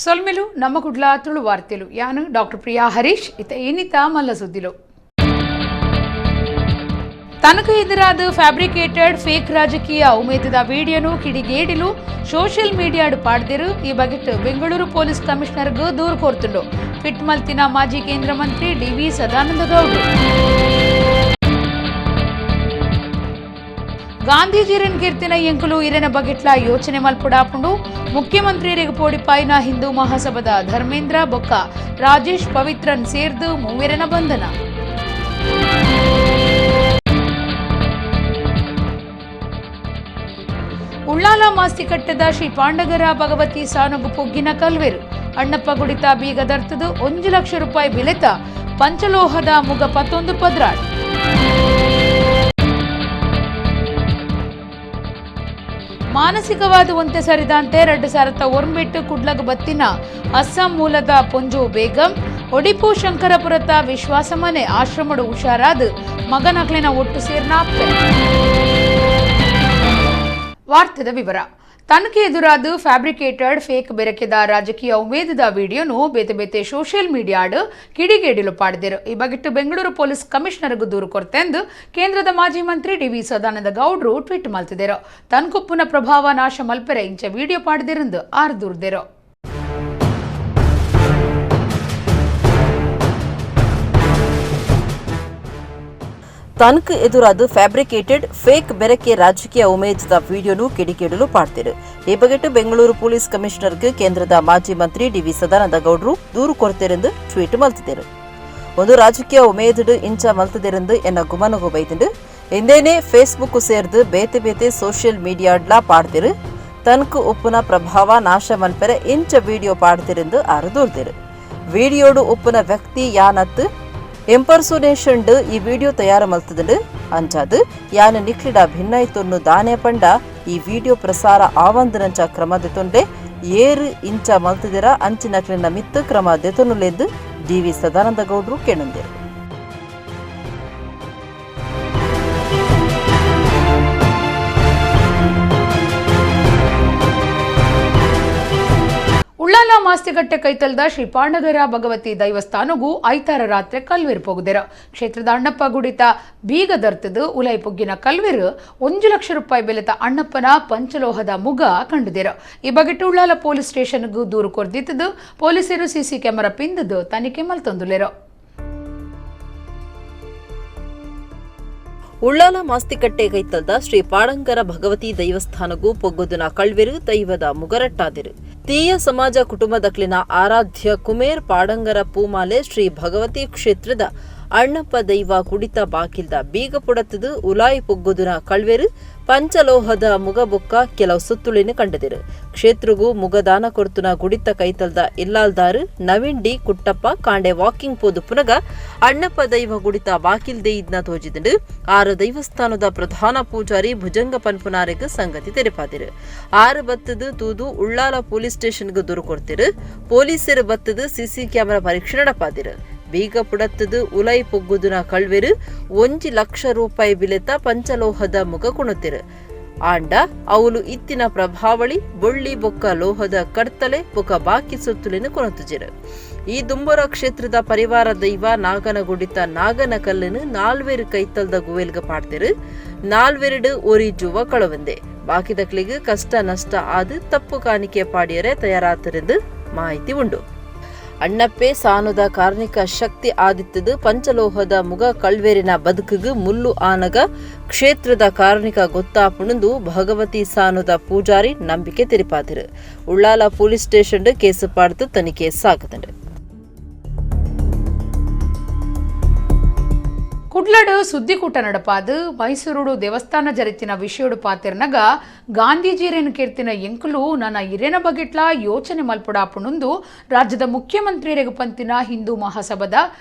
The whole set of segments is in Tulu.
ಸೊಲ್ಮೆಲು ನಮ್ಮ ಕುಡ್ಲ ತುಳು ವಾರ್ತೆಲು. ಯಾನು ಡಾಕ್ಟರ್ ಪ್ರಿಯಾ ಹರೀಶ್. ಇತ ಏನಿತ ಮಲ್ಲ ಸುದ್ದಿಲು. ತನಕ ಎದುರಾದ ಫ್ಯಾಬ್ರಿಕೇಟೆಡ್ ಫೇಕ್ ರಾಜಕೀಯ ಉಮೇದದ ವಿಡಿಯೋನು ಕಿಡಿಗೇಡಿಲು ಸೋಷಿಯಲ್ ಮೀಡಿಯಾಡು ಪಾಡ್ದಿರು. ಈ ಬಗೆಟ್ ಬೆಂಗಳೂರು ಪೊಲೀಸ್ ಕಮಿಷನರ್ಗ್ ದೂರು ಕೋರ್ತುಂಡು. ಫಿಟ್ ಮಲ್ತಿನ ಮಾಜಿ ಕೇಂದ್ರ ಮಂತ್ರಿ ಡಿವಿ ಸದಾನಂದ ಗೌಡ್ರು. ಗಾಂಧೀಜಿರನ್ ಕೀರ್ತಿನ ಎಂಕುಲು ಇರೆನ ಬಗೆಟ್ಲ ಯೋಚನೆ ಮಲ್ಪುಡಾಪುಂಡು. ಮುಖ್ಯಮಂತ್ರಿ ಪೋಡಿಪಾಯಿನ ಹಿಂದೂ ಮಹಾಸಭಾದ ಧರ್ಮೇಂದ್ರ ಬೊಕ್ಕ ರಾಜೇಶ್ ಪವಿತ್ರನ್ ಸೇರ್ದು ಮೂವೆರನ ಬಂಧನ. ಉಳ್ಳಾಲ ಮಾಸ್ತಿಕಟ್ಟದ ಶ್ರೀ ಪಾಂಡಗರ ಭಗವತಿ ಸಾನುಗು ಪೊಗ್ಗಿನ ಕಲ್ವೆರು. ಅಣ್ಣಪ್ಪ ಗುಡಿತ ಬೀಗ ದರ್ತದು 1 ಲಕ್ಷ ರೂಪಾಯಿ ಬಿಲೆತ ಪಂಚಲೋಹದ ಮುಗ 19 ಪದ್ರಾಡ್. ಮಾನಸಿಕವಾದ ಒಂತೆ ಸರಿದಂತೆ 2009 ಕುಡ್ಲಗ ಬತ್ತಿನ ಅಸ್ಸಾಂ ಮೂಲದ ಪೊಂಜು ಬೇಗಂ ಒಡಿಪು ಶಂಕರಪುರತ ವಿಶ್ವಾಸಮನೆ ಆಶ್ರಮಡು ಹುಷಾರಾದ ಮಗನಕ್ಲಿನ ಒಟ್ಟು ಸೇರ್ನಾಪ್ತೆ. ವಾರ್ತೆದ ವಿವರ. ತನಗೆ ಎದುರಾದ ಫ್ಯಾಬ್ರಿಕೇಟೆಡ್ ಫೇಕ್ ಬೆರಕೆದ ರಾಜಕೀಯ ಉಮೇದದ ವಿಡಿಯೋನು ಬೇತೆ ಬೇತೆ ಸೋಷಿಯಲ್ ಮೀಡಿಯಾಡ್ ಕಿಡಿಗೇಡಿಲು ಪಾಡಿದರು. ಈ ಬಗೆಟ್ಟು ಬೆಂಗಳೂರು ಪೊಲೀಸ್ ಕಮಿಷನರ್ಗೂ ದೂರು ಕೊರತೆಂದು ಕೇಂದ್ರದ ಮಾಜಿ ಮಂತ್ರಿ ಡಿವಿ ಸದಾನಂದ ಗೌಡ್ರು ಟ್ವೀಟ್ ಮಲ್ತಿದರು. ತನ್ಕೊಪ್ಪುನ ಪ್ರಭಾವ ನಾಶ ಮಲ್ಪೆರೆ ಇಂಚ ವಿಡಿಯೋ ಪಾಡಿದಿರೆಂದು ಆರ್ ದೂರ್ದೆರು. ತನಕ್ ಎದುರಾದ ಫ್ಯಾಬ್ರಿಕೇಟೆಡ್ ಫೇಕ್ ಬೆರಕೆ ರಾಜಕೀಯ ಉಮೇದದ ವಿಡಿಯೋನು ಕಿಡಿಗೇಡಲು ಪಾಡ್ತಿರು. ಈ ಬಗೆಟ್ ಬೆಂಗಳೂರು ಪೊಲೀಸ್ ಕಮಿಷನರ್ಗೆ ಕೇಂದ್ರದ ಮಾಜಿ ಮಂತ್ರಿ ಡಿವಿ ಸದಾನಂದ ಗೌಡ್ರು ದೂರು ಕೊರತೆರೆಂದು ಟ್ವೀಟ್ ಮಲ್ತಿದರು. ಒಂದು ರಾಜಕೀಯ ಉಮೇದಡು ಇಂಚ ಮಲ್ತದಿರೆಂದು ಎನ್ನ ಗುಮನಗು ಬೈದಿಂಡು. ಇಂದೇನೆ ಫೇಸ್ಬುಕ್ ಸೇರ್ದು ಬೇತೆ ಬೇತೆ ಸೋಷಿಯಲ್ ಮೀಡಿಯಾಡ್ಲಾ ಪಾಡ್ತಿರು. ತನಕ್ ಉಪ್ಪುನ ಪ್ರಭಾವ ನಾಶ ಮಲ್ಪೆರೆ ಇಂಚ ವಿಡಿಯೋ ಪಾಡ್ತಿರೆಂದು ಆರು ದೂರ್ದಿರು. ವಿಡಿಯೋಡು ಉಪ್ಪುನ ವ್ಯಕ್ತಿ ಯಾನತ್ತು ಇಂಪರ್ಸೋನೇಷನ್ ಈ ವಿಡಿಯೋ ತಯಾರು ಮಲ್ತದಂಡು. ಅಂಚಾದು ಯಾನ ನಿಕ್ಲಿಡ ಭಿನ್ನಾಯ್ತೊನ್ನು ದಾನೆ ಪಂಡ ಈ ವಿಡಿಯೋ ಪ್ರಸಾರ ಆವಂದನಂಚ ಕ್ರಮ ದೆತೊಂಡೆ. ಏರು ಇಂಚ ಮಲ್ತದಿರ ಅಂಚಿನಕ್ಲಿನ ಮಿತ್ತು ಕ್ರಮ ದೆತೊನುಲೆಂದು ಡಿವಿ ಸದಾನಂದ ಗೌಡ್ರು ಕೆಣಂದಿರು. ಉಳ್ಳಾಲ ಮಾಸ್ತಿಗಟ್ಟೆ ಕೈತಲ್ದ ಶ್ರೀ ಪಾಂಡಗರ ಭಗವತಿ ದೈವಸ್ಥಾನಗೂ ಐತಾರ ರಾತ್ರಿ ಕಲ್ವೇರು ಪೋಗುದೆರು. ಕ್ಷೇತ್ರದ ಅಣ್ಣಪ್ಪ ಗುಡಿತ ಬೀಗ ದರ್ತದು ಉಲೈ ಪೊಗ್ಗಿನ ಕಲ್ವೇರು 1 ಲಕ್ಷ ರೂಪಾಯಿ ಬೆಲೆತ ಅಣ್ಣಪ್ಪನ ಪಂಚಲೋಹದ ಮುಗ ಕಂಡುದೆರು. ಈ ಬಗೆಟ್ ಉಳ್ಳಾಲ ಪೊಲೀಸ್ ಸ್ಟೇಷನ್ಗೂ ದೂರು ಕೊರ್ದಿತ್ತದು. ಪೊಲೀಸರು ಸಿಸಿ ಕ್ಯಾಮೆರಾ ಪಿಂದದು ತನಿಖೆ ಮಲ್ತೊಂದುಲೆರು. ಉಳ್ಳಾಲ ಮಾಸ್ತಿಕಟ್ಟೆ ಕೈತಲ್ದ ಶ್ರೀ ಪಾಡಂಗರ ಭಗವತಿ ದೈವಸ್ಥಾನಗೂ ಪೊಗ್ಗುದುನ ಕಳ್ವೆರು ದೈವದ ಮುಗರಟ್ಟಾದಿರು. ತೀಯ ಸಮಾಜ ಕುಟುಂಬದಕ್ಲಿನ ಆರಾಧ್ಯ ಕುಮೇರ್ ಪಾಡಂಗರ ಪೂಮಾಲೆ ಶ್ರೀ ಭಗವತಿ ಕ್ಷೇತ್ರದ ಅಣ್ಣಪ್ಪ ದೈವ ಕುಡಿತ ಬಾಕಿಲ್ದ ಬೀಗ ಪುಡತದು ಉಲಾಯಿ ಪೊಗ್ಗುದುನ ಕಳ್ವೆರು ಪಂಚಲೋಹದ ಮುಗಬೊಕ್ಕ ಕೆಲವು ಸುತ್ತುಳಿನ ಕಂಡದಿರು. ಕ್ಷೇತ್ರಗೂ ಮುಗದಾನ ಕೊರ್ತುನ ಗುಡಿತ ಕೈತಲ್ದ ಇಲ್ಲಾಲ್ದಾರು ನವೀನ್ ಡಿ ಕುಟ್ಟಪ್ಪ ಕಾಂಡೆ ವಾಕಿಂಗ್ ಪೋದು ಪುನಗ ಅಣ್ಣಪ್ಪ ದೈವ ಗುಡಿತ ಬಾಕಿಲ್ದೇ ಇದ್ನ ತೋಜಿದಂಡು. ಆರು ದೈವಸ್ಥಾನದ ಪ್ರಧಾನ ಪೂಜಾರಿ ಭುಜಂಗ ಪನ್ಪುನಾರೆಗ್ ಸಂಗತಿ ತೆರೆಪಾದಿರು. ಆರು ಬತ್ತದು ತೂದು ಉಳ್ಳಾಲ ಪೊಲೀಸ್ ಸ್ಟೇಷನ್ಗೆ ದೂರು ಕೊಡ್ತಿರು. ಪೊಲೀಸರು ಬತ್ತದು ಸಿಸಿ ಕ್ಯಾಮೆರಾ ಪರೀಕ್ಷೆ ನಡಪಾದಿರು. ಬೀಗ ಪುಡತ್ತದು ಉಲೈ ಪೊಗ್ಗುದುನ ಕಳ್ವೆರು 1 ಲಕ್ಷ ರೂಪಾಯಿ ಬಿಲೆತ ಪಂಚಲೋಹದ ಮುಗ ಕುಣುತ್ತಿರು. ಆಂಡ ಅವಲು ಇತ್ತಿನ ಪ್ರಭಾವಳಿ ಬೊಳ್ಳಿ ಬೊಕ್ಕ ಲೋಹದ ಕಡ್ತಲೆ ಬೊಕ್ಕ ಬಾಕಿ ಸೊತ್ತುಲಿನ ಕೊನತುಜಿರು. ಈ ದುಂಬರ ಕ್ಷೇತ್ರದ ಪರಿವಾರ ದೈವ ನಾಗನ ಗುಡಿತ ನಾಗನ ಕಲ್ಲನ್ನು ನಾಲ್ವೇರು ಕೈತಲ್ದ ಗುವೆಲ್ಗ ಪಾಡ್ತಿರು. ನಾಲ್ವೆರಡು ಒರಿ ಜುವ ಕಳವಂದೆ ಬಾಕಿದಕ್ಲಿಗೆ ಕಷ್ಟ ನಷ್ಟ ಆದು ತಪ್ಪು ಕಾಣಿಕೆ ಪಾಡಿಯರೆ ತಯಾರಾತರೆಂದು ಮಾಹಿತಿ ಉಂಡು. ಅಣ್ಣಪ್ಪೆ ಸಾನುದ ಕಾರ್ಣಿಕ ಶಕ್ತಿ ಆದಿತ್ತದು ಪಂಚಲೋಹದ ಮುಗ ಕಳ್ವೇರಿನ ಬದುಕುಗು ಮುಲ್ಲು ಆನಗ ಕ್ಷೇತ್ರದ ಕಾರ್ಣಿಕ ಗೊತ್ತಾಪುಣಂದು ಭಗವತಿ ಸಾನುದ ಪೂಜಾರಿ ನಂಬಿಕೆ ತೆರಿಪಾದಿರು. ಉಳ್ಳಾಲ ಪೊಲೀಸ್ ಸ್ಟೇಷನ್ ಕೇಸು ಪಾಡ್ದು ತನಿಖೆ ಸಾಗದಂಡು. ಕುಡ್ಲಡು ಸುದ್ದಿಕೂಟ ನಡಪಾದು ಮೈಸೂರುಡು ದೇವಸ್ಥಾನ ಜರಿತಿನ ವಿಷಯಡು ಪಾತಿರ್ನಗ ಗಾಂಧೀಜಿರೇನು ಕೀರ್ತಿನ ಎಂಕುಲು ನನ್ನ ಇರೇನ ಬಗೆಟ್ಲ ಯೋಚನೆ ಮಲ್ಪುಡಾಪುಣುಂದು ರಾಜ್ಯದ ಮುಖ್ಯಮಂತ್ರಿ ಪಂತಿನ ಹಿಂದೂ ಮಹಾಸಭಾದ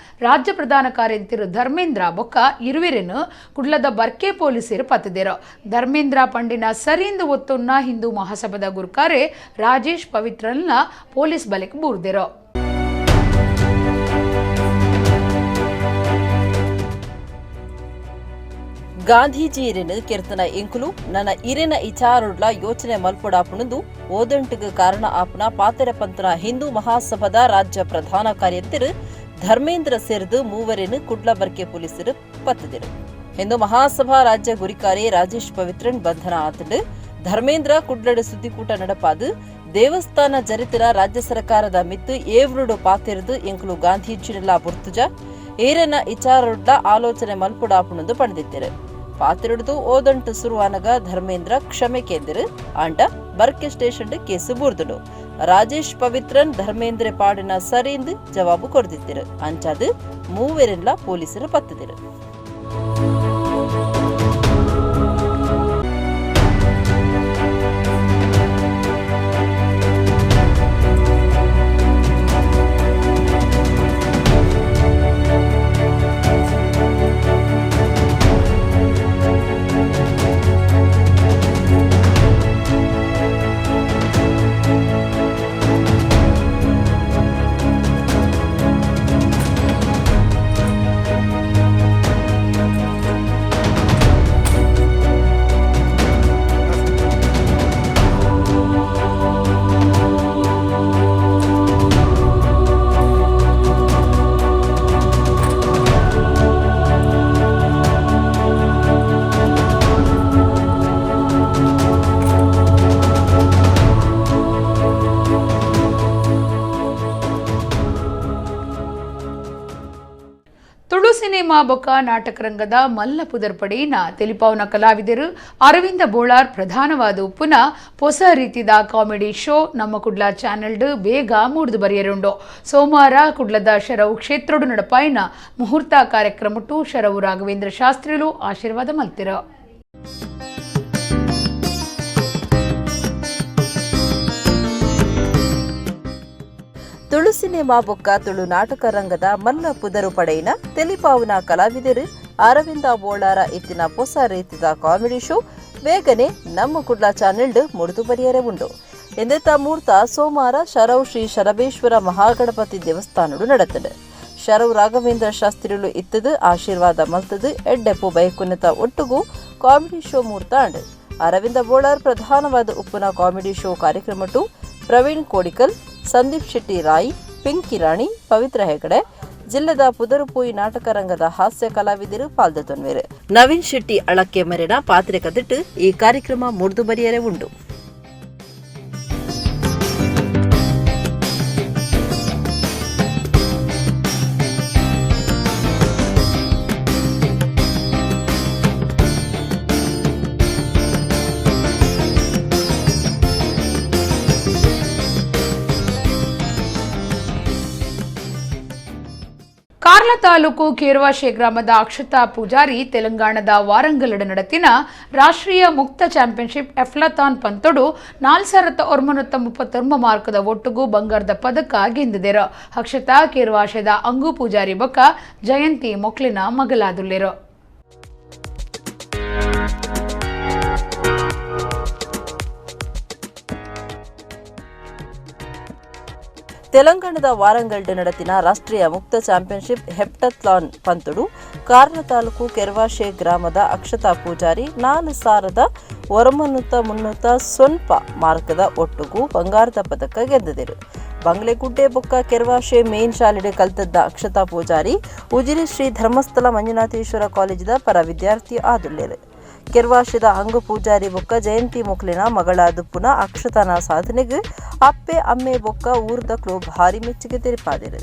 ರಾಜ್ಯ ಪ್ರಧಾನ ಕಾರ್ಯಂತಿರು ಧರ್ಮೇಂದ್ರ ಬೊಕ್ಕ ಇರುವಿರೇನು ಕುಡ್ಲದ ಬರ್ಕೆ ಪೊಲೀಸರು ಪತ್ತಿದೇರು. ಧರ್ಮೇಂದ್ರ ಪಂಡಿನ ಸರಿಂದು ಒತ್ತುನ್ನ ಹಿಂದೂ ಮಹಾಸಭಾದ ಗುರುಕಾರೆ ರಾಜೇಶ್ ಪವಿತ್ರಲ್ನ ಪೊಲೀಸ್ ಬಲೆಕ್ ಬೂರ್ದಿರು. ಗಾಂಧೀಜಿಯರೆನ್ ಕೆರ್ತನ ಎಂಕುಲು ನನ ಇರೆನ ಇಚಾರೊಡ್ಲ ಯೋಚನೆ ಮಲ್ಪೊಡಾಪುಣಂದು ಓದಂಟುಗು ಕಾರಣ ಆಪುನ ಪಾತೆರ ಪಂತನ ಹಿಂದೂ ಮಹಾಸಭಾದ ರಾಜ್ಯ ಪ್ರಧಾನ ಕಾರ್ಯಂತೆರ್ ಧರ್ಮೇಂದ್ರ ಸೇರ್ದು ಮೂವರೆನ್ ಕುಡ್ಲ ಬರ್ಕೆ ಪೊಲೀಸರು ಪತ್ತದಿರು. ಹಿಂದೂ ಮಹಾಸಭಾ ರಾಜ್ಯ ಗುರಿಕಾರೆ ರಾಜೇಶ್ ಪವಿತ್ರನ್ ಬಂಧನ ಆತಂಡು. ಧರ್ಮೇಂದ್ರ ಕುಡ್ಲಡ್ ಸುದ್ದಿಕೂಟ ನಡಪಾದು ದೇವಸ್ಥಾನ ಜರಿತರ ರಾಜ್ಯ ಸರ್ಕಾರದ ಮಿತ್ತು ಏವ್ರುಡು ಪಾತೆರ್ದು ಎಂಕುಲು ಗಾಂಧೀಜಿನೆಲ್ಲ ಬುರ್ತುಜ ಏರನ ಇಚಾರೊಡ್ಲ ಆಲೋಚನೆ ಮಲ್ಪುಡಾಪುಣಂದು ಪಂಡಿತ್ತಿರು. ಪಾತಿರುಡ್ದು ಓದಂಟು ಸುರುವಾನಗ ಧರ್ಮೇಂದ್ರ ಕ್ಷಮೆ ಕೇಂದಿರು. ಆಂಡ ಬರ್ಕೆ ಸ್ಟೇಷನ್ ಕೇಸು ಬೂರ್ದುಡು. ರಾಜೇಶ್ ಪವಿತ್ರನ್ ಧರ್ಮೇಂದ್ರ ಪಾಡಿನ ಸರಿಂದು ಜವಾಬು ಕೊರ್ದಿತ್ತಿರು. ಅಂಚಾದು ಮೂವೆರೆನ್ಲ ಪೊಲೀಸರು ಪತ್ತದಿರು. ತುಳು ಸಿನಿಮಾ ಬೊಕ್ಕ ನಾಟಕ ರಂಗದ ಮಲ್ಲ ಪುದರ್ಪಡಿನ ತೆಲಿಪಾವನ ಕಲಾವಿದರು ಅರವಿಂದ ಬೋಳಾರ್ ಪ್ರಧಾನವಾದ ಉಪ್ಪುನ ಹೊಸ ರೀತಿದ ಕಾಮಿಡಿ ಶೋ ನಮ್ಮ ಕುಡ್ಲ ಚಾನೆಲ್ಡ್ ಬೇಗ ಮೂಡ್ದು ಬರೆಯರುಂಡು. ಸೋಮವಾರ ಕುಡ್ಲದ ಶರವು ಕ್ಷೇತ್ರಡು ನಡಪಾಯಿನ ಮುಹೂರ್ತ ಕಾರ್ಯಕ್ರಮಟ್ಟು ಶರವು ರಾಘವೇಂದ್ರ ಶಾಸ್ತ್ರಿಲು ಆಶೀರ್ವಾದ ಮಲ್ತಿರ. ತುಳು ಸಿನಿಮಾ ಬೊಕ್ಕ ತುಳು ನಾಟಕ ರಂಗದ ಮಲ್ಲ ಪುದರು ಪಡೆಯಿನ ತೆಲಿಪಾವುನ ಕಲಾವಿದರು ಅರವಿಂದ ಬೋಳಾರ ಇತ್ತಿನ ಹೊಸ ರೀತಿದ ಕಾಮಿಡಿ ಶೋ ಬೇಗನೆ ನಮ್ಮ ಕುಡ್ಲ ಚಾನೆಲ್ಡ್ ಮುಡಿದು ಬರಿಯರೆ ಉಂಡು. ಎಂದೆತ್ತ ಮೂರ್ತ ಸೋಮವಾರ ಶರವ್ ಶ್ರೀ ಶರಬೇಶ್ವರ ಮಹಾಗಣಪತಿ ದೇವಸ್ಥಾನಡು ನಡೆತದೆ. ಶರವ್ ರಾಘವೇಂದ್ರ ಶಾಸ್ತ್ರಿಲು ಇತ್ತದು ಆಶೀರ್ವಾದ ಮಲ್ತದು ಎಡ್ಡೆಪ್ಪು ಬೈಕುನ್ನತ ಒಟ್ಟುಗೂ ಕಾಮಿಡಿ ಶೋ ಮೂರ್ತ ಅಂಡು. ಅರವಿಂದ ಬೋಳಾರ್ ಪ್ರಧಾನವಾದ ಉಪ್ಪುನ ಕಾಮಿಡಿ ಶೋ ಕಾರ್ಯಕ್ರಮಟ್ಟು ಪ್ರವೀಣ್ ಕೋಡಿಕಲ್, ಸಂದೀಪ್ ಶೆಟ್ಟಿ ರಾಯ್, ಪಿಂಕಿ ರಾಣಿ, ಪವಿತ್ರ ಹೆಗಡೆ, ಜಿಲ್ಲೆದ ಪುದರುಪೂಯಿ ನಾಟಕ ರಂಗದ ಹಾಸ್ಯ ಕಲಾವಿದರು ಪಾಲ್ದೊನ್ವೇರು. ನವೀನ್ ಶೆಟ್ಟಿ ಅಳಕ್ಕೆ ಮರೆನ ಪಾತ್ರೆ ಕದಿಟ್ಟು ಈ ಕಾರ್ಯಕ್ರಮ ಮುರಿದು ಬರಿಯರೆ ಉಂಡು. ಕಾರ್ಲ ತಾಲೂಕು ಕೇರ್ವಾಶೆ ಗ್ರಾಮದ ಅಕ್ಷತಾ ಪೂಜಾರಿ ತೆಲಂಗಾಣದ ವಾರಂಗಲಡ ನಡತಿನ ರಾಷ್ಟ್ರೀಯ ಮುಕ್ತ ಚಾಂಪಿಯನ್ಶಿಪ್ ಎಫ್ಲಥಾನ್ ಪಂತೊಡು 4,939 ಮಾರ್ಕದ ಒಟ್ಟುಗೂ ಬಂಗಾರದ ಪದಕ ಗೆದ್ದಿದರು. ಅಕ್ಷತಾ ಕೇರ್ವಾಶೆದ ಅಂಗು ಪೂಜಾರಿ ಬೊಕ್ಕ ಜಯಂತಿ ಮೊಕ್ಲಿನ ಮಗಲಾದುಲ್ಲೆರು. ತೆಲಂಗಾಣದ ವಾರಂಗಲ್ಡ್ ನಡತಿನ ರಾಷ್ಟ್ರೀಯ ಮುಕ್ತ ಚಾಂಪಿಯನ್ಶಿಪ್ ಹೆಪ್ಟಥ್ಲಾನ್ ಪಂತುಡು ಕಾರ್ಲ ತಾಲೂಕು ಕೆರ್ವಾಶೆ ಗ್ರಾಮದ ಅಕ್ಷತಾ ಪೂಜಾರಿ 4,930 ಮಾರ್ಕದ ಒಟ್ಟುಗೂ ಬಂಗಾರದ ಪದಕ ಗೆದ್ದಿದರು. ಬಂಗ್ಲೆಗುಡ್ಡೆ ಬೊಕ್ಕ ಕೆರ್ವಾಶೆ ಮೇನ್ ಶಾಲೆಡೆ ಕಲ್ತದ್ದ ಅಕ್ಷತಾ ಪೂಜಾರಿ ಉಜಿರೆ ಶ್ರೀ ಧರ್ಮಸ್ಥಳ ಮಂಜುನಾಥೇಶ್ವರ ಕಾಲೇಜಿದ ಪರ ವಿದ್ಯಾರ್ಥಿ ಆದುಲ್ಲೇರು. ಕೆರ್ವಾಶದ ಅಂಗು ಪೂಜಾರಿ ಬೊಕ್ಕ ಜಯಂತಿ ಮೊಕ್ಲಿನ ಮಗಳಾದ ಪುನಃ ಅಕ್ಷತನ ಸಾಧನೆಗೆ ಅಪ್ಪೆ ಅಮ್ಮೆ ಬೊಕ್ಕ ಊರ್ದಕ್ಲು ಭಾರಿ ಮೆಚ್ಚುಗೆ ತೆರಿಪಾದಿರು.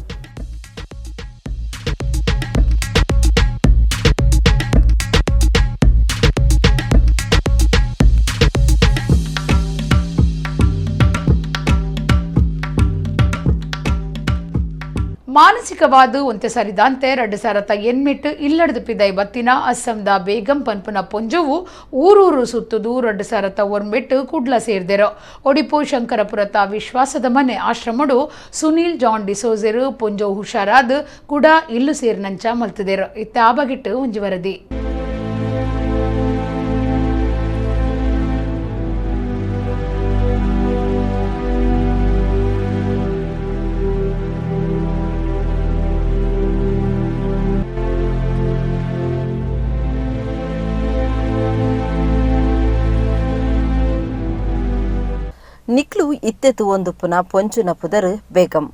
ಮಾನಸಿಕವಾದ ಒಂತೆ ಸರಿದಾಂತೆ 2008 ಇಲ್ಲಡದ ಪಿದೈ ಬತ್ತಿನ ಅಸ್ಸಾಂದ ಬೇಗಂ ಪನ್ಪುನ ಪೊಂಜುವು ಊರೂರು ಸುತ್ತುದು 2009 ಕುಡ್ಲ ಸೇರ್ದೆರು. ಒಡಿಪು ಶಂಕರಪುರತ ವಿಶ್ವಾಸದ ಮನೆ ಆಶ್ರಮಡು ಸುನೀಲ್ ಜಾನ್ ಡಿಸೋಜೆರು ಪೊಂಜೋ ಹುಷಾರಾದ್ ಕೂಡ ಇಲ್ಲು ಸೇರಿನಂಚ ಮಲ್ತದೆರು. ಇತ್ತ ಆ ಬಗೆಟ್ ಒಂಜಿ ವರದಿ. ಇತ್ತೆ ತೂವೊಂದುಪ್ಪುನ ಪೊಂಜುನ ಪುದರ್ ಬೇಗಂ.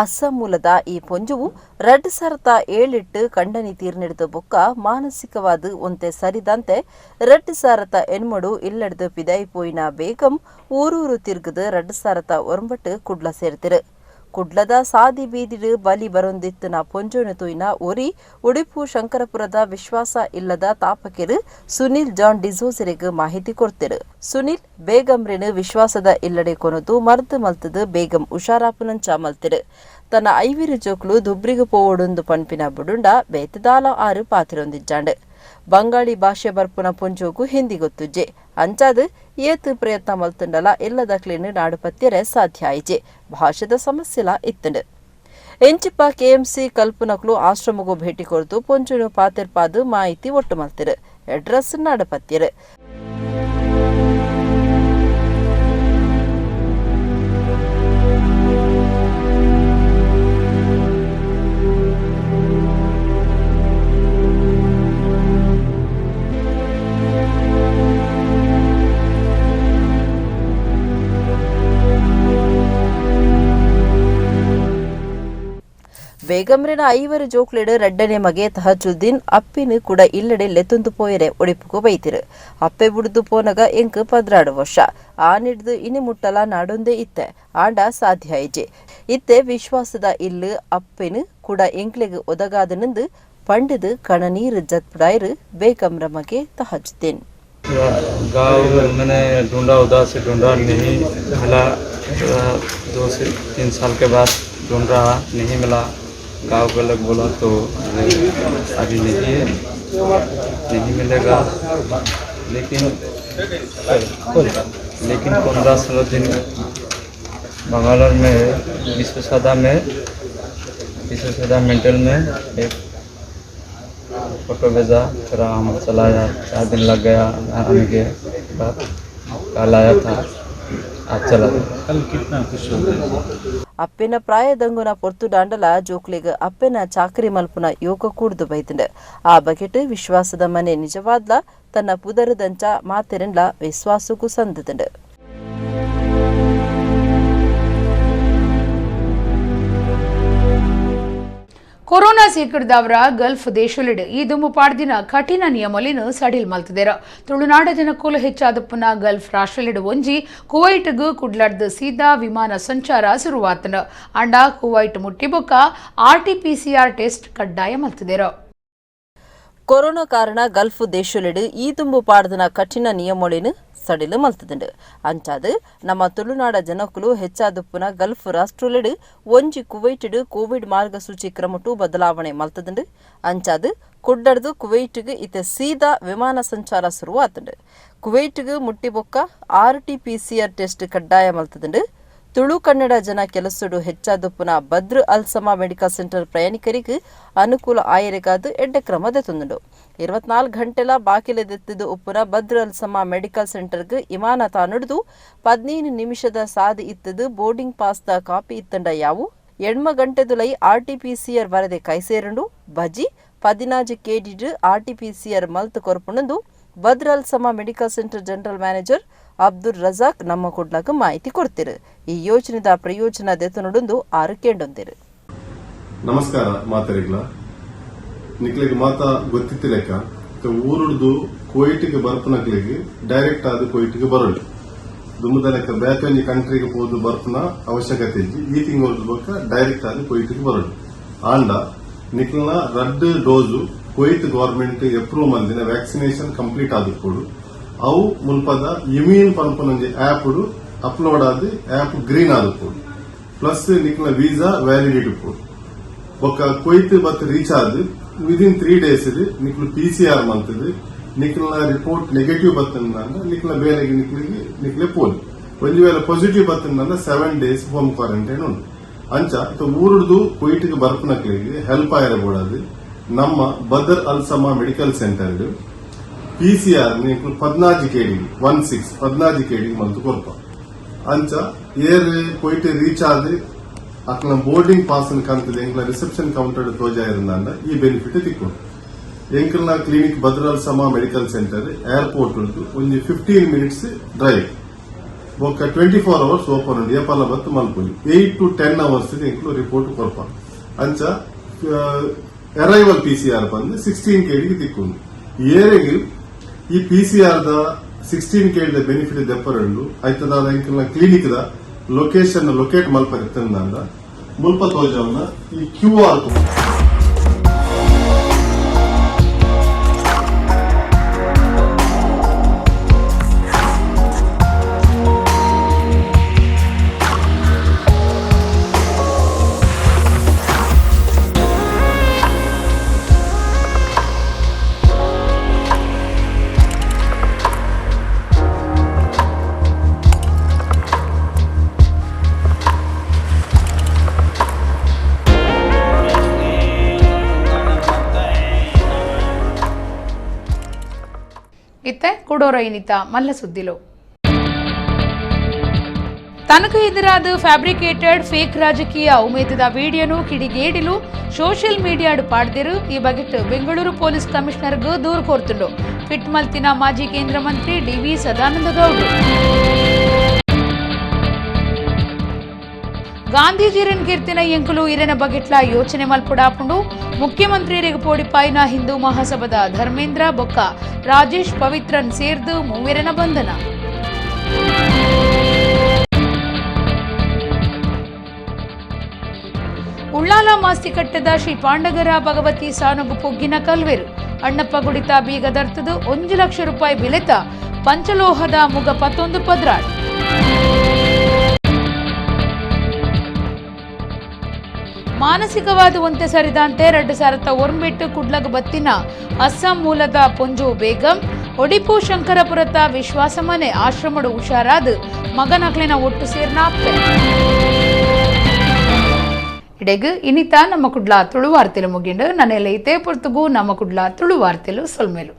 ಅಸ್ಸಾಂ ಮೂಲದ ಈ ಪೊಂಜುವು 2007 ಕಂಡನಿ ತೀರ್ನೆಡ್ದು ಬೊಕ್ಕ ಮಾನಸಿಕವಾದ್ ಒಂತೆ ಸರಿದಂತೆ 2008 ಇಲ್ಲಡ್ದು ಪಿದಾಯಿ ಪೋಯಿನ ಬೇಗಂ ಊರೂರು ತಿರ್ಗದು 2009 ಕುಡ್ಲ ಸೇರ್ತಿರು. ಕುಡ್ಲದ ಸಾದಿ ಬೀದಿಡು ಬಲಿ ಬರೊಂದಿತ್ತಿನ ಪೊಂಜೋನು ತೂಯಿನ ಒರಿ ಉಡುಪು ಶಂಕರಪುರದ ವಿಶ್ವಾಸ ಇಲ್ಲದ ತಾಪಕೆರು ಸುನಿಲ್ ಜಾನ್ ಡಿಸೋಜೆರೆಗ್ ಮಾಹಿತಿ ಕೊರ್ತಿರು. ಸುನಿಲ್ ಬೇಗಂರೆನ್ ವಿಶ್ವಾಸದ ಇಲ್ಲಡೆ ಕೊನೊದು ಮರ್ದ್ ಮಲ್ತದು ಬೇಗಂ ಉಷಾರಾಪುನಂಚ ಮಲ್ತಿರು. ತನ್ನ ಐವಿರು ಜೋಕ್ಲು ದುಬ್ರಿಗ್ ಪೋವೊಡುಂದು ಪನ್ಪಿನ ಬುಡುಂಡ ಬೇತದಾಲ ಆರು ಪಾತಿರೊಂದಿಜ್ಜಾಂಡ್. ಬಂಗಾಳಿ ಭಾಷೆ ಬರ್ಪುನ ಪೊಂಜೋಗು ಹಿಂದಿ ಗೊತ್ತುಜ್ಜೆ. ಅಂಚಾದ್ ಏತ್ ಪ್ರಯತ್ನ ಮಲ್ತುಂಡಲ ಇಲ್ಲದಕ್ಲೆನ್ ನಾಡುಪತ್ಯರೆ ಸಾಧ್ಯ ಆಯಿಜೆ. ಭಾಷೆದ ಸಮಸ್ಯೆಲ ಇತ್ತುಂಡು. ಎಂಚಿಪ್ಪ ಕೆಎಂಸಿ ಕಲ್ಪುನಕ್ಲು ಆಶ್ರಮಗೂ ಭೇಟಿ ಕೊರ್ದು ಪೊಂಜುನು ಪಾತೆರ್ಪಾದ್ ಮಾಹಿತಿ ಒಟ್ಟು ಮಲ್ತಿರು. ಅಡ್ರೆಸ್ ನಾಡುಪತ್ಯರು. ಬೇಗಂರಿನ ಐವರು ಜೋಕ್ಲೆಡ್ ರಡ್ಡನೆ ಮಗೆ ತಹಜುದ್ದೀನ್ ಅಪ್ಪಿನ ಕೂಡ ಇಲ್ಲಡೆ ಲೆತ್ತೊಂದು ಪೋಯರೆ ಒಡಿಪುಗು ಬೈತಿರು. ಅಪ್ಪೆ ಬುಡ್ದು ಪೋನಗ ಎಂಕ್ 12 ವರ್ಷ. ಆನಿಡ್ದು ಇನಿ ಮುಟ್ಟಲ ನಾಡೊಂದೇ ಇತ್ತೆ. ಆಂಡ ಸಾಧ್ಯ ಆಯಿಜೆ. ಇತ್ತೆ ವಿಶ್ವಾಸದ ಇಲ್ಲು ಅಪ್ಪಿನ ಕೂಡ ಎಂಕ್ಲೆಗ್ ಒದಗಾದನೆಂದು ಪಂಡಿದು ಕಣನೀರು ಜತ್ಪುಡಾಯಿರು ಬೇಗಂರ ಮಗೆ ತಹಜುದ್ದೀನ್. गाँव मैंने ढूंढा, उधर से ढूंढा, नहीं मिला। 2 से 3 साल के बाद ढूंढ रहा, नहीं मिला। गांव के लोग बोला तो अभी नहीं है, नहीं मिलेगा। लेकिन लेकिन 15-16 दिन बंगालोर में विश्व में विश्व मेंटल में एक फोटो भेजा, फिर हम चला आया। 4 दिन लग गया आने के बाद। कल आया था, आज चला गया। कल कितना खुश हो गए। ಅಪ್ಪೆನ ಪ್ರಾಯದಂಗುನ ಪೊರ್ತು ದಾಂಡಲ ಜೋಕ್ಲೆಗ್ ಅಪ್ಪೆನ ಚಾಕರಿ ಮಲ್ಪುನ ಯೋಗ ಕೂಡ್ದು ಬೈದುಂಡು. ಆ ಬಗೆಟ್ ವಿಶ್ವಾಸದ ಮನೆ ನಿಜವಾದ್ಲ ತನ್ನ ಪುದರದಂಚ ಮಾತೆರೆನ್ಲ ವಿಶ್ವಾಸಕ್ಕೂ ಸಂದದುಂಡು. ಕೊರೋನಾ ಸೀಕಡ್ದವರ ಗಲ್ಫ್ ದೇಶಲಿಡ್ ಈ ದುಮ್ಮು ಪಾಡ್ದಿನ ಕಠಿಣ ನಿಯಮಲಿನ ಸಡಿಲ್ ಮಲ್ತದೆರ. ತುಳುನಾಡ ಜನಕ್ಕೂಲು ಹೆಚ್ಚಾದಪ್ಪನ ಗಲ್ಫ್ ರಾಷ್ಟ್ರಲಿಡ್ ಒಂಜಿ ಕುವೈಟ್ಗ್ ಕುಡ್ಲಡ್ದು ಸೀದಾ ವಿಮಾನ ಸಂಚಾರ ಶುರುವಾತನ. ಅಂಡ ಕುವೈಟ್ ಮುಟ್ಟಿಬೊಕ್ಕ ಆರ್ಟಿಪಿಸಿಆರ್ ಟೆಸ್ಟ್ ಕಡ್ಡಾಯ ಮಲ್ತದೆರ. ಕೊರೋನಾ ಕಾರಣ ಗಲ್ಫ್ ದೇಶಲಿಡ್ ಈ ದುಂಬು ಪಾಡ್ದನ ಕಠಿಣ ನಿಯಮೊಳಿನ ಸಡಿಲು ಮಲ್ತದುಂಡು. ಅಂಚಾದ್ ನಮ್ಮ ತುಳುನಾಡ ಜನಕ್ಕುಲು ಹೆಚ್ಚಾದುಪ್ಪುನ ಗಲ್ಫ್ ರಾಷ್ಟ್ರಲೆಡ್ ಒಂಜಿ ಕುವೈಟ್ಡ್ ಕೋವಿಡ್ ಮಾರ್ಗಸೂಚಿ ಕ್ರಮಟು ಬದಲಾವಣೆ ಮಲ್ತದುಂಡು. ಅಂಚಾದ್ ಕುಡ್ಡಡ್ದು ಕುವೈಟ್ಗ್ ಇತ್ತೆ ಸೀದಾ ವಿಮಾನ ಸಂಚಾರ ಶುರುವಾತುಂಡು. ಕುವೈಟ್ಗ್ ಮುಟ್ಟಿಬೊಕ್ಕ ಆರ್ಟಿಪಿಸಿಆರ್ ಟೆಸ್ಟ್ ಕಡ್ಡಾಯ ಮಲ್ತದುಂಡು. ತುಳು ಕನ್ನಡ ಜನ ಕೆಲಸಡು ಹೆಚ್ಚಾದುಪ್ಪುನ ಬದ್ರ್ ಅಲ್ ಸಮಾ ಮೆಡಿಕಲ್ ಸೆಂಟರ್ ಪ್ರಯಾಣಿಕರಿಗೆ ಅನುಕೂಲ ಆಯರೆಗಾದ್ ಎಡ್ಡೆ ಕ್ರಮ ದೆತೊಂದುಂಡು. 24 ಗಂಟೆಲ ಬಾಕಿಲೆದೆತ್ತದು ಉಪ್ಪುನ ಬದ್ರ್ ಅಲ್ ಸಮಾ ಮೆಡಿಕಲ್ ಸೆಂಟರ್ಗ್ ಇಮಾನ ತಾನುಡ್ದು 15 ನಿಮಿಷದ ಸಾದಿ ಇತ್ತದು ಬೋರ್ಡಿಂಗ್ ಪಾಸ್ the copy ಇತ್ತಂಡ ಯಾವು 8 ಗಂಟೆದುಲೈ ಆರ್ಟಿಪಿಸಿಆರ್ ವರದಿ ಕೈಸೇರುಂಡು. ಬಜಿ 14 ಕೇಡಿಡ್ ಆರ್ಟಿಪಿಸಿಆರ್ ಮಲ್ತ್ ಕೊರ್ಪುಣಂದು Badr Al Sama medical centre general manager Abdul Razak ನಮ್ಮ ಕುಡ್ಲಗ್ ಮಾಹಿತಿ ಕೊಡ್ತಿರು. ಈ ಯೋಜನೆದ ಪ್ರಯೋಜನ ದೆತೊನುಡುಂದು ಆರು ಕೇಂಡೊಂದಿರು. ನಮಸ್ಕಾರ ಮಾತರಿಗ್ಲ. ನಿಕ್ಲೆಗ್ ಮಾತ ಗೊತ್ತಿತ್ತಿಲೆಕ್ಕ ಊರುಡ್ದು ಕುವೈಟ್ಗೆ ಬರ್ಪುನಕ್ಲೆಗ್ ಡೈರೆಕ್ಟ್ ಆದ್ ಕುವೈಟ್ಗೆ ಬರೋಡು. ದುಮ್ಮದ ಲೆಕ್ಕ ಬೇತೆ ಒಂಜಿ ಕಂಟ್ರಿಗೆ ಪೋದು ಬರ್ಪುನ ಅವಶ್ಯಕತೆ ಇಜ್ಜಿ. ಈ ತಿಂಗಳು ಬೊಕ್ಕ ಡೈರೆಕ್ಟ್ ಆದ್ ಕುವೈಟ್ಗೆ ಬರೋಡು. ಆಂಡ ನಿಕ್ಲ್ನ ರಡ್ಡ್ dose Kuwait government approve ಮಲ್ದಿನ vaccination complete ಆದಿಪ್ಪೊಡು. ಅವು ಮುಲ್ಪದ ಇಮ್ಯೂನ್ ಪನ್ಪುನೊಂಜಿ ಆಪ್ ಅಪ್ಲೋಡ್ ಆದ್ ಆಪ್ ಗ್ರೀನ್ ಆದಿಪ್ಪೊಡು. ಪ್ಲಸ್ ನಿಕ್ಲ್ನ ವೀಸಾ ವ್ಯಾಲಿಡಿಟಿ ಇಪ್ಪೊಡು. ಬೊಕ್ಕ ಕುವೈತ್ ಬತ್ ರೀಚ್ ಆದ್ ವಿದಿನ್ 3 ಡೇಸ್ ನಿಕ್ಲು ಪಿಸಿಆರ್ ಮಂತದು ನಿಕ್ಲ್ನ ರಿಪೋರ್ಟ್ ನೆಗೆಟಿವ್ ಬತ್ತಂಡ ನಿಕ್ಲ ಬೇಲೆಗೆ ನಿಕ್ಲಿಗೆ ನಿಕ್ಲೆ ಪೋಲಿ. ಒಂಜಿ ವೇಳೆ ಪಾಸಿಟಿವ್ ಬತ್ತಂಡ 7 days home quarantine ಉಂಡು. ಅಂಚ ಇತ್ತ ಊರುಡ್ದು ಕುವೈಟ್ಗೆ ಬರ್ಪುನಕ್ಲೆಗ್ ಹೆಲ್ಪ್ ಆಯಿರಬೋಡದು ನಮ್ಮ Badr Al Sama medical centre PCR ನಿಕ್ಲು 14 ಕೇಡಿಗೆ 16 14 ಕೇಡಿಗೆ ಮಲ್ತು ಕೊರ್ಪ. ಅಂಚ ಏರ್ ಕುವೈಟ್ ರೀಚ್ ಆದ್ ಅಕ್ಲ ಬೋರ್ಡಿಂಗ್ ಪಾಸ್ ಕಂತದೆ ಎಂಕ್ಲ ರಿಸೆಪ್ಷನ್ ಕೌಂಟರ್ ತೋಜಾಯಿರಂದ ಈ benefit ತಿಕ್ಕೊಂಡು. ಎಂಕಲ್ನ clinic Badr Al Sama medical centre airport ಉಂಟು ಒಂಜಿ 15 ಮಿನಿಟ್ಸ್ ಡ್ರೈವ್. ಬೊಕ್ಕ 24 ಅವರ್ಸ್ ಓಪನ್ ಉಂಡು. ಏಪಲ ಬತ್ತು ಮಲ್ಪೊಲಿ. 8 ಟು 10 ಅವರ್ಸ್ ಎಂಕುಲು ರಿಪೋರ್ಟ್ ಕೊರ್ಪ. ಅಂಚ ಅರೈವಲ್ ಪಿಸಿಆರ್ ಬಂದು 16 ಕೆಡಿಗೆ ತಿಕ್ಕೊಂಡು. ಏರೆಗ್ ಈ ಪಿಸಿಆರ್ ದ 16 ಕೆಡಿ ದ ಬೆನಿಫಿಟ್ ದೆಪ್ಪರುಂಡು, ಐತದಾದ ಎಂಕಲ್ನ ಕ್ಲಿನಿಕ್ ದ ಲೊಕೇಶನ್ ಲೊಕೇಟ್ ಮಲ್ಪರೆ ತಿಂದ ಮುಲ್ಪ ತೋಜವನ ಈ ಕ್ಯೂ ಆರ್. ಇತ್ತೆ ಕುಡೋರ ಇನಿತ ಮಲ್ಲ ಸುದ್ದಿಲು. ತನಕ ಎದುರಾದ ಫ್ಯಾಬ್ರಿಕೇಟೆಡ್ ಫೇಕ್ ರಾಜಕೀಯ ಉಮೇದದ ವಿಡಿಯೋನು ಕಿಡಿಗೇಡಿಲು ಸೋಷಿಯಲ್ ಮೀಡಿಯಾಡು ಪಾಡ್ದಿರು. ಈ ಬಗೆಟ್ ಬೆಂಗಳೂರು ಪೊಲೀಸ್ ಕಮಿಷನರ್ಗ್ ದೂರು ಕೋರ್ತುಂಡು ಫಿಟ್ ಮಲ್ತಿನ ಮಾಜಿ ಕೇಂದ್ರ ಮಂತ್ರಿ ಡಿವಿ ಸದಾನಂದ ಗೌಡ್ರು. ಗಾಂಧೀಜಿರನ್ ಕೀರ್ತಿನ ಎಂಕುಲು ಇರೆನ ಬಗೆಟ್ಲ ಯೋಚನೆ ಮಲ್ಪುಡಾಪುಂಡು. ಮುಖ್ಯಮಂತ್ರಿ ಪೋಡಿಪಾಯಿನ ಹಿಂದೂ ಮಹಾಸಭಾದ ಧರ್ಮೇಂದ್ರ ಬೊಕ್ಕ ರಾಜೇಶ್ ಪವಿತ್ರನ್ ಸೇರ್ದು ಮೂವೆರನ ಬಂಧನ. ಉಳ್ಳಾಲ ಮಾಸ್ತಿಕಟ್ಟದ ಶ್ರೀ ಪಾಂಡಗರ ಭಗವತಿ ಸಾನಗು ಪೊಗ್ಗಿನ ಕಲ್ವೇರು. ಅಣ್ಣಪ್ಪ ಗುಡಿತ ಬೀಗ ದರ್ತದು 1 ಲಕ್ಷ ರೂಪಾಯಿ ಬಿಲೆತ ಪಂಚಲೋಹದ ಮುಗ ಪತ್ತೊಂದು ಪದ್ರಾಡ್. ಮಾನಸಿಕವಾದ ಒಂತೆ ಸರಿದಂತೆ 2009 ಕುಡ್ಲಗ ಬತ್ತಿನ ಅಸ್ಸಾಂ ಮೂಲದ ಪೊಂಜು ಬೇಗಂ ಒಡಿಪು ಶಂಕರಪುರತ ವಿಶ್ವಾಸಮನೆ ಆಶ್ರಮಡು ಹುಷಾರಾದ ಮಗನಕ್ಲಿನ ಒಟ್ಟು ಸೇರ್ನಾಪ್ಪೆ. ಇಡೆಗ್ ಇನಿತ ನಮ್ಮ ಕುಡ್ಲ ತುಳುವಾರ್ತೆಲು ಮುಗಿಂಡು. ನನ್ನೆಲ್ಲ ಇತೇ ಪೊರ್ತುಗು ನಮ್ಮ ಕುಡ್ಲ ತುಳುವಾರ್ತೆಲು ಸೊಲ್ಮೇಲು.